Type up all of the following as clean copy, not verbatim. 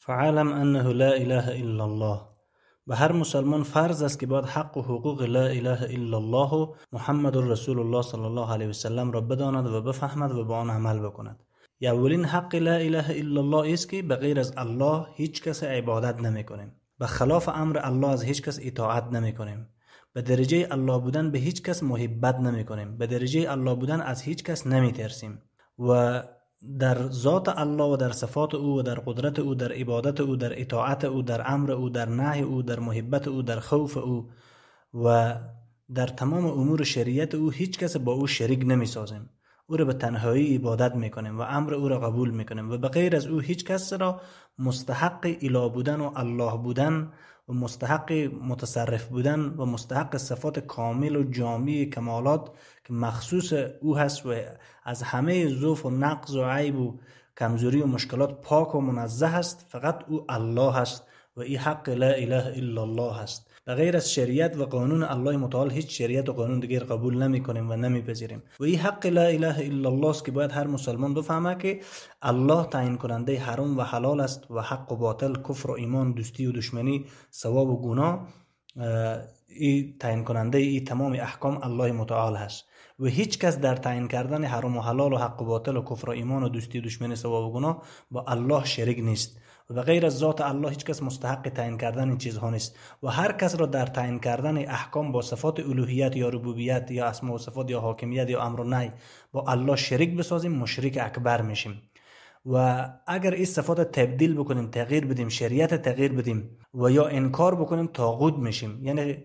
فعلم انه لا اله الا الله. به هر مسلمان فرض است که باید حق و حقوق لا اله الا الله و محمد رسول الله صلی الله علیه وسلم را بداند و بفهمد و به آن عمل بکند. اولین حق لا اله الا الله است که به غیر از الله هیچ کس عبادت نمی کنیم. به خلاف امر الله از هیچ کس اطاعت نمی کنیم. به درجه الله بودن به هیچ کس محبت نمی کنیم. به درجه الله بودن از هیچ کس نمی ترسیم. و در ذات الله و در صفات او و در قدرت او، در عبادت او، در اطاعت او، در امر او، در نهی او، در محبت او، در خوف او و در تمام امور شریعت او هیچ کس با او شریک نمی سازیم. او را به تنهایی عبادت میکنیم و امر او را قبول میکنیم و به غیر از او هیچ کس را مستحق اله بودن و الله بودن و مستحق متصرف بودن و مستحق صفات کامل و جامع کمالات که مخصوص او هست و از همه ضعف و نقص و عیب و کمزوری و مشکلات پاک و منزه است، فقط او الله هست و این حق لا اله الا الله هست. به غیر از شریعت و قانون الله متعال هیچ شریعت و قانون دیگر قبول نمی کنیم و نمی پذیریم. و این حق لا اله الا الله است که باید هر مسلمان بفهمه که الله تعیین کننده حرام و حلال است و حق و باطل، کفر و ایمان، دوستی و دشمنی، ثواب و گناه، این تعیین کننده این تمام احکام الله متعال هست و هیچ کس در تعیین کردن حرام و حلال و حق و باطل و کفر و ایمان و دوستی و دشمنی، ثواب و گناه با الله شریک نیست و به غیر از ذات الله هیچ کس مستحق تعیین کردن این چیزها نیست و هر کس را در تعیین کردن احکام با صفات الوهیت یا ربوبیت یا اسماء و صفات یا حاکمیت یا امر و نهی با الله شریک بسازیم، مشرک اکبر میشیم. و اگر این صفات تبدیل بکنیم، تغییر بدیم، شریعت تغییر بدیم و یا انکار بکنیم، طاغوت میشیم. یعنی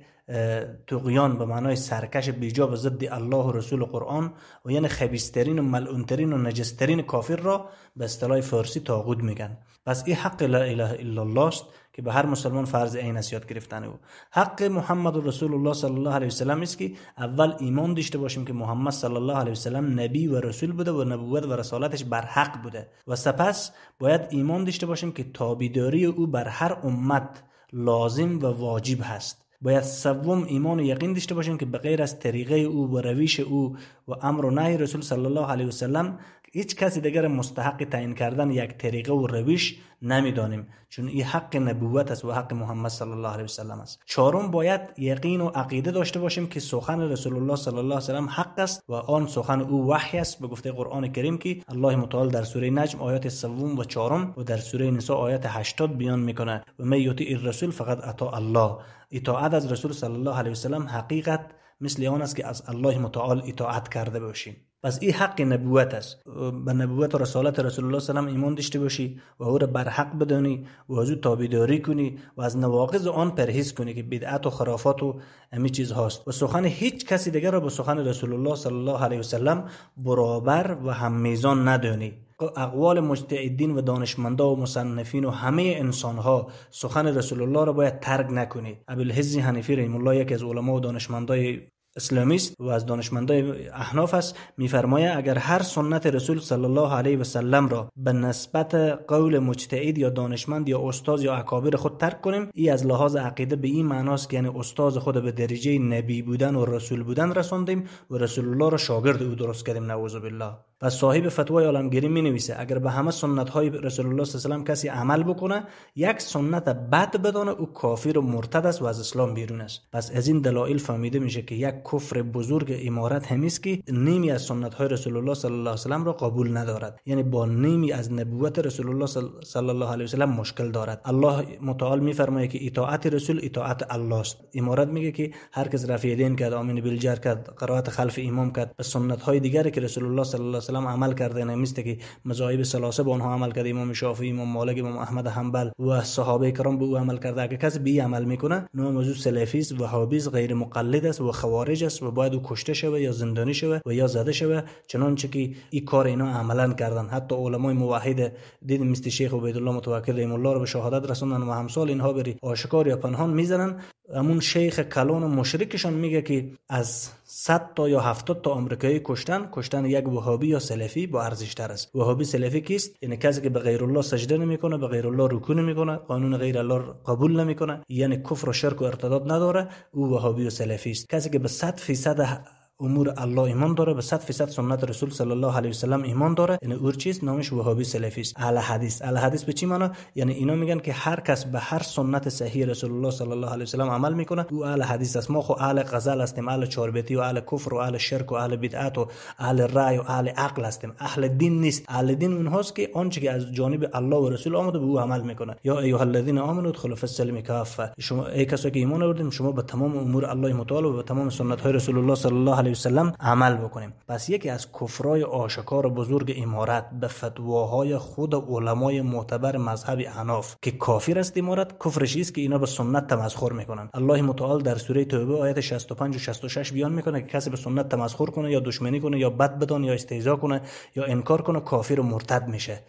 طغیان به معنای سرکش بیجا به ضد الله و رسول و قرآن و یعنی خبیث‌ترین و ملعون‌ترین و نجسترین کافر را به اصطلاح فارسی طاغوت میگن. پس این حق لا اله الا الله است که به هر مسلمان فرض عین است یاد گرفتن او. حق محمد رسول الله صلی الله علیه و سلم است که اول ایمان داشته باشیم که محمد صلی الله علیه و سلم نبی و رسول بوده و نبوت و رسالتش بر حق بوده و سپس باید ایمان داشته باشیم که تابعداری او بر هر امت لازم و واجب هست. باید سوم ایمان و یقین داشته باشیم که به غیر از طریقه او و روش او و امر و نهی رسول صلی الله علیه و سلم هیچ کسی دیگر مستحق تعیین کردن یک طریقه و روش نمیدانیم، چون این حق نبوت است و حق محمد صلی الله علیه و سلم است. چهارم باید یقین و عقیده داشته باشیم که سخن رسول الله صلی الله علیه و سلم حق است و آن سخن او وحی است به گفته قرآن کریم که الله متعال در سوره نجم آیات سوم و چهارم و در سوره نساء آیات 80 بیان میکنه و من یطیع الرسول فقد اطاع الله. اطاعت از رسول صلی الله علیه و سلم حقیقت مثل آن است که از الله متعال اطاعت کرده باشیم. پس این حق نبوت است. به نبوت و رسالت رسول الله صلی الله علیه و سلم ایمان داشته باشی و او را بر حق بدانی و از او تابعداری کنی و از نواقض آن پرهیز کنی که بدعت و خرافات و همین چیز هاست و سخن هیچ کسی دیگر را با سخن رسول الله صلی الله علیه و سلم برابر و هم میزان ندانی. اقوال مجتهدین و دانشمندا و مصنفین و همه انسانها سخن رسول الله را باید ترک نکنی. ابوالحزن حنفی رحمه الله یکی از علما و دانشمندای اسلامی است و از دانشمندای احناف است، میفرماید اگر هر سنت رسول صلی الله علیه و سلم را به نسبت قول مجتهد یا دانشمند یا استاد یا اکابر خود ترک کنیم، ای از لحاظ عقیده به این معناست که یعنی استاد خود به درجه نبی بودن و رسول بودن رساندیم و رسول الله را شاگرد او درست کردیم، نعوذ بالله. و صاحب فتوای عالمگیری می نویسه اگر به همه سنت های رسول الله صلی الله علیه و سلم کسی عمل بکنه، یک سنت بد بدانه، او کافر و مرتد است و از اسلام بیرون است. پس از این دلایل فهمیده میشه که یک کفر بزرگ امارت همیست که نیمی از سنت های رسول الله صلی الله علیه و سلم را قبول ندارد، یعنی با نیمی از نبوت رسول الله صلی الله علیه و سلم مشکل دارد. الله متعال میفرماید که اطاعت رسول اطاعت الله است. امارت میگه که هر کس رفع دین کرد، آمین بالجهر کرد، قرائت خلف امام کرد، به سنت های دیگری که رسول الله صلی الله علیه و سلم عمل کرده، نمیسته که مذاهب ثلاثه با آنها عمل کرده، امام شافعی، امام مالک، امام احمد حنبل و صحابه کرام به او عمل کرده، اگه کسی به عمل میکنه نام از او سلفی است، وهابی است، غیر مقلد است و خوارج است و باید او کشته شوه یا زندانی شوه و یا زده شوه، چنانچه که این کار اینا عملا کردن. حتی علمای موحد دیدیم مثل شیخ عبیدالله متوکل رحمه الله رو به شهادت رسوندن و همسال اینها بری آشکار یا پنهان میزنن. همون شیخ کلان و مشرکشان میگه که از 100 تا یا 70 تا آمریکایی کشتن یک وهابی یا سلفی با ارزش تر است. وهابی سلفی کیست؟ یعنی کسی که به غیر الله سجده نمیکنه، به غیر الله رکوع نمیکنه، قانون غیر الله قبول نمیکنه، یعنی کفر و شرک و ارتداد نداره، او وهابی و سلفی است. کسی که به 100% امور الله ایمان داره، به 100% سنت رسول صلی الله علیه و سلم ایمان داره، یعنی اور چیز نامش وهابی سلفی است. اهل حدیث، اهل حدیث به چی معنا؟ یعنی اینا میگن که هر کس به هر سنت صحیح رسول الله صلی الله علیه و سلم عمل میکنه او اهل حدیث است. ما خو اهل غزل هستیم، اهل چاربیتی و اهل کفر و اهل شرک و اهل بدعت و اهل رأی و اهل عقل هستیم، اهل دین نیست. اهل دین اونهاست که آنچه که از جانب الله و رسول آمده به او عمل میکنه. یا ایها الذین آمنوا ادخلوا فی السلم کافه، شما ای کسایی که ایمان آوردین شما به تمام امور الله متعال و به تمام سنت های رسول الله صلی الله علیه و سلم عمل بکنیم. پس یکی از کفرای آشکار بزرگ امارت به فتواهای خود علمای معتبر مذهب احناف که کافر است امارت، کفرش است که اینا به سنت تمسخر میکنن. الله متعال در سوره توبه آیت 65 و 66 بیان میکنه که کسی به سنت تمسخر کنه یا دشمنی کنه یا بد بدان یا استهزا کنه یا انکار کنه کافر و مرتد میشه.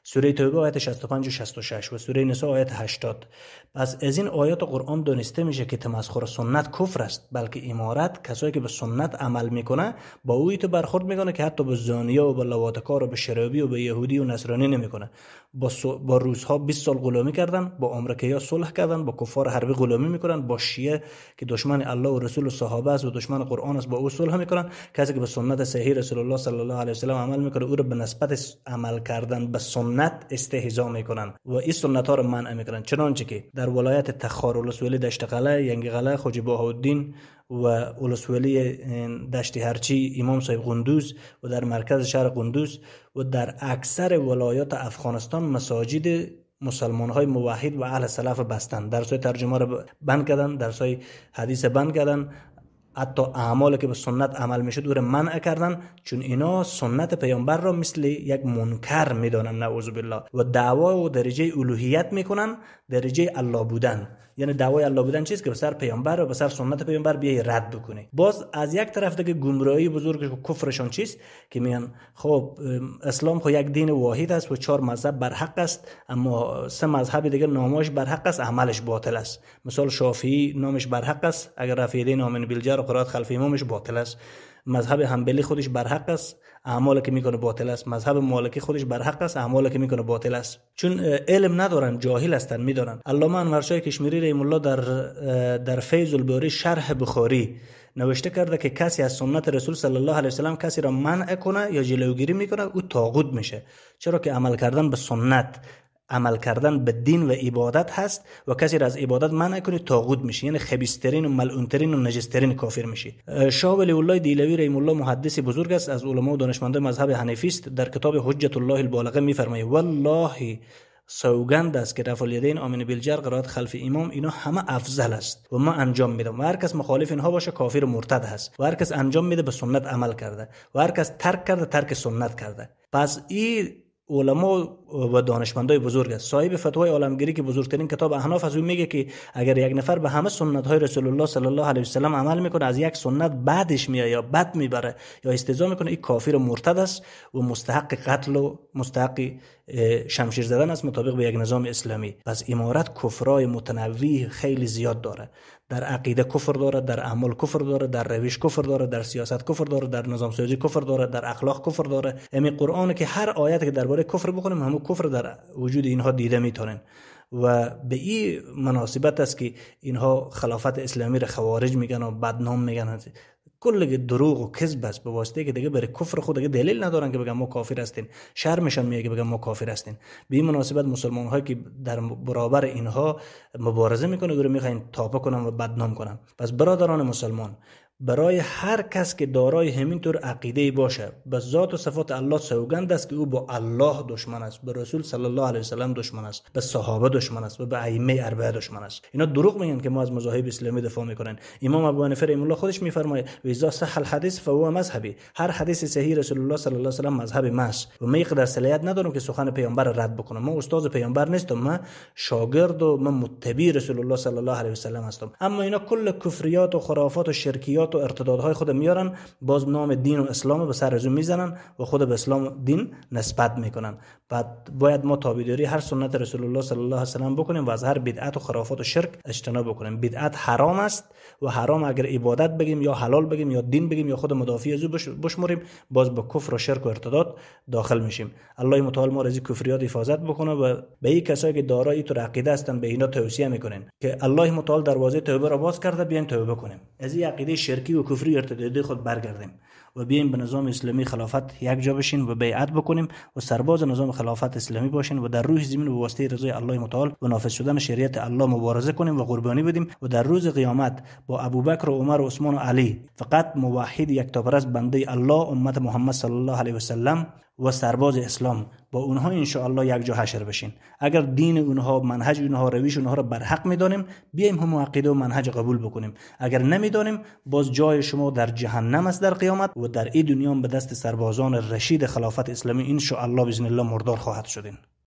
سوره توبه آیت 65 و 66 و سوره نساء آیت 80. پس از این آیات قرآن دانسته میشه که تمسخر سنت کفر است، بلکه امارت کسایی که به سنت عمل میکنه با اوی تو برخورد میکنه که حتی به زانیه و به لواطکار و به شرابی و به یهودی و نصرانی نمیکنه. با روس‌ها 20 سال غلامی کردن، با آمریکایی‌ها صلح کردن، با کفار حربی غلامی میکنن، با شیعه که دشمن الله و رسول و صحابه است و دشمن قرآن است با او صلح میکنن. کسی که به سنت صحیح رسول الله صلی الله علیه و سلم عمل میکنه او رو به نسبت عمل کردن به سنت استهزا میکنن و این سنت ها رو منع میکنن. چنانچه که در ولایت تخار، ولسوالی دشت قلعه، ینگ قلعه، خواجه بهاءالدین و ولسوالی دشت هرچی امام صاحب قندوز و در مرکز شهر قندوز و در اکثر ولایات افغانستان مساجد مسلمان های موحد و اهل سلف بستن، درسای ترجمه رو بند کردن، درسای حدیث بند کردن، حتی اعمالی که به سنت عمل میشد او را منع کردن، چون اینا سنت پیامبر را مثل یک منکر میدانن، نعوذ بالله، و دعوا و درجه الوهیت میکنن، درجه الله بودن. یعنی دعوای الله بودن چیست که به سر پیامبر و به سر سنت پیامبر بیای رد بکنی. باز از یک طرف دیگه گمراهی بزرگ و کفرشان چیست که میگن خب اسلام خو یک دین واحد است و 4 مذهب بر حق است، اما 3 مذهب دیگه نامش بر حق است عملش باطل است. مثال شافعی نامش بر حق است، اگر رفیدین آمن بالجر و قرائت خلف امامش باطل است. مذهب حنبلی خودش بر حق است، اعمالی که میکنه باطل است. مذهب مالکی خودش بر حق است، اعمالی که میکنه باطل است. چون علم ندارن، جاهل هستن، میدونن. علامه انورشاه کشمیری رحم الله در فیض الباری شرح بخاری نوشته کرده که کسی از سنت رسول صلی الله علیه و سلم کسی را منع کنه یا جلوگیری میکنه او طاغوت میشه، چرا که عمل کردن به سنت، عمل کردن به دین و عبادت هست و کسی را از عبادت منع کنی طاغوت میشی، یعنی خبیث‌ترین و ملعون‌ترین و نجس‌ترین کافر میشی. شاه ولی الله دیلوی رحم الله محدث بزرگ است، از علما و دانشمندان مذهب حنفی است. در کتاب حجت الله البالغه میفرماید والله سوگند است که رفع الیدین، آمین بالجر، قرائت خلف امام، اینا همه افضل است و ما انجام میدم و هر کس مخالف اینها باشه کافر و مرتد هست و هر کس انجام میده به سنت عمل کرده و هر کس ترک کرده ترک سنت کرده. پس این علما و دانشمندای بزرگ است. صاحب فتوای عالمگیری که بزرگترین کتاب احناف از او میگه که اگر یک نفر به همه سنت های رسول الله صلی الله علیه و سلم عمل میکنه، از یک سنت بعدش میاد یا بد میبره یا استهزا میکنه، این کافر و مرتد است و مستحق قتل و مستحق شمشیر زدن است مطابق به یک نظام اسلامی. پس امارت کفرای متنوع خیلی زیاد داره. در عقیده کفر داره، در اعمال کفر داره، در روش کفر داره، در سیاست کفر داره، در نظام سازی کفر داره، در اخلاق کفر داره. همین قرآن که هر آیت که درباره کفر بخونیم همون کفر در وجود اینها دیده میتونن و به این مناسبت است که اینها خلافت اسلامی را خوارج میگن و بدنام میگن. کل دروغ و کذب است، به واسطه که دیگه برای کفر خود دیگه دلیل ندارن که بگن ما کافر هستیم، شرمشان میاد که بگن ما کافر هستیم. به این مناسبت مسلمان هایی که در برابر اینها مبارزه میکنه او رو میخواین تاپه کنن و بدنام کنن. پس برادران مسلمان، برای هر کس که دارای همینطور عقیده باشه به ذات و صفات الله سوگند است که او با الله دشمن است، به رسول صلی الله علیه و سلم دشمن است، به صحابه دشمن است و به ائمه اربعه دشمن است. اینا دروغ میگن که ما از مذاهب اسلامی دفاع میکنن. امام ابو حنیفه رحمه الله خودش میفرماید و اذا صح الحدیث فهو مذهبی، هر حدیث صحیح رسول الله صلی الله علیه و سلم مذهب ماست و ما قدر صلاحیت ندارم که سخن پیامبر رد بکنم. ما استاد پیامبر نیستم، ما شاگرد و ما متبع رسول الله صلی الله علیه و سلم هستم. اما اینا کل کفریات و خرافات و شرکیات و ارتدادهای خود میارن، باز نام دین و اسلام به سر از اون میزنن و خود به اسلام دین نسبت میکنن. بعد باید ما تابعداری هر سنت رسول الله صلی الله علیه و سلم بکنیم و از هر بدعت و خرافات و شرک اجتناب بکنیم. بدعت حرام است و حرام اگر عبادت بگیم یا حلال بگیم یا دین بگیم یا خود مدافع از او بشمریم، باز به کفر و شرک و ارتداد داخل میشیم. الله متعال ما را از کفریات حفاظت بکنه و به این کسایی که دارای تو عقیده هستن به اینا توصیه میکنن که الله متعال دروازه توبه را باز کرده، بیاین توبه کنیم. از این عقیده شرکی و کفری ارتدادی خود برگردیم و بیایم به نظام اسلامی خلافت یک جا بشین و بیعت بکنیم و سرباز نظام خلافت اسلامی باشین و در روح زمین به واسطه رضای الله متعال و نافذ شدن شریعت الله مبارزه کنیم و قربانی بدیم و در روز قیامت با ابوبکر و عمر و عثمان و علی فقط موحد یکتاپرست بنده الله امت محمد صلی الله علیه و سلم و سرباز اسلام با اونها انشاءالله یک جا حشر بشین. اگر دین اونها، منهج اونها، روش اونها را برحق میدانیم، بیایم هم عقیده و منهج قبول بکنیم. اگر نمیدانیم، باز جای شما در جهنم است در قیامت و در این دنیا به دست سربازان رشید خلافت اسلامی انشاءالله باذن الله مردار خواهد شدین.